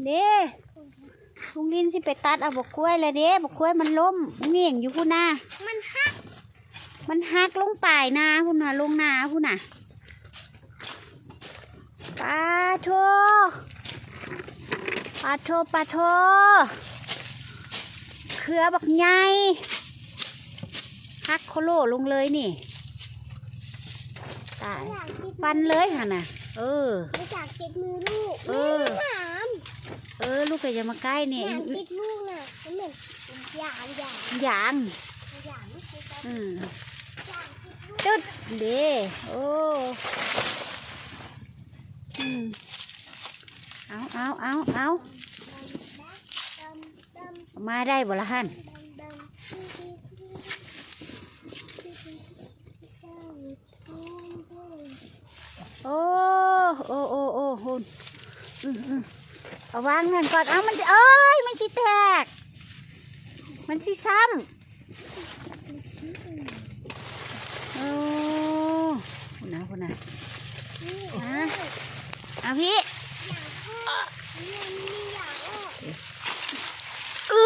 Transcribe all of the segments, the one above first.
ເດ້ ລຸງລິນຊິໄປຕັດເອົາບັກກ້ວຍແລ້ວເດ້ ບັກກ້ວຍມັນລົ້ມເຫວ່ງຢູ່ພຸ້ນນະ ມັນຫັກ ມັນຫັກລົງປາຍນາພຸ້ນນະ ລົງນາພຸ້ນນະ. ປາໂທ ປາໂທ ປາໂທ ເຄືອບັກໃຫຍ່ ຫັກໂຄໂລລົງເລີຍນີ້ ຕາຍ ຟັນເລີຍຫັ້ນນະ ເອີ ມັນຢາກຕິດມືລູກ ເອີ ແມ່ນຫາມ ເອີ ລູກກໍຢ່າມາໃກ້ນີ້ ຫາມຕິດລູກນະ ມັນເໝັນຢາງ ຢາງ ຢາງ ຢາງ ອືມ ຢາງຕິດລູກ ຕຶດເດ້ ໂອ້ ອືມ ເອົາ ເອົາ ເອົາ ເອົາ ມາໄດ້ບໍ່ລະຫັ້ນ? ໂອ້ ໂອ້ ໂອ້ ໂອ້ ພຸ້ນ ອື ອື ເອົາວາງຫັ້ນກ່ອນ ເອົາ ມັນຊິ ເອີຍ ມັນຊິແຕກ ມັນຊິຊ້ຳ ໂອ້ ພຸ້ນນະ ພຸ້ນນະ ຮະ ເອົາພີ້ ອື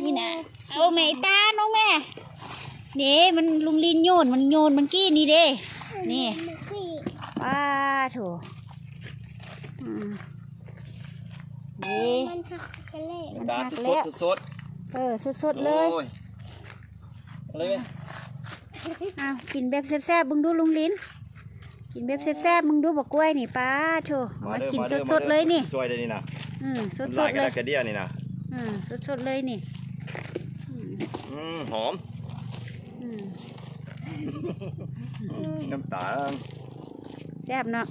ນີ້ນະ ເບິ່ງແມ່ ອີຕາ ເບິ່ງແມ່ ເດ້ ມັນ ລຸງລິນໂຍນ ມັນໂຍນມັນກີ້ນີ້ເດ້ ນີ້ ປາໂທ ອືມ ເດ້ ມັນຫັກກັນແລ້ວ ມັນຫັກແລ້ວ ສົດໆ ເອີ ສົດໆເລີຍ ໂອ້ຍ ເອົາເລີຍ ເອົາ ກິນແບບແຊບໆເບິ່ງດູລຸງລິນ ກິນແບບແຊບໆເບິ່ງດູ ບັກກ້ວຍນີ້ ປາໂທ ເອົາມາກິນສົດໆເລີຍນີ້ ຊ່ວຍໄດ້ນີ້ນະ ອືມ ສົດໆເລີຍ ກະເດຍນີ້ນະ ອືມ ສົດໆເລີຍນີ້ ອືມ ຫອມ ອືມ ອືມ ນ້ຳຕານ ແຊບເນາະ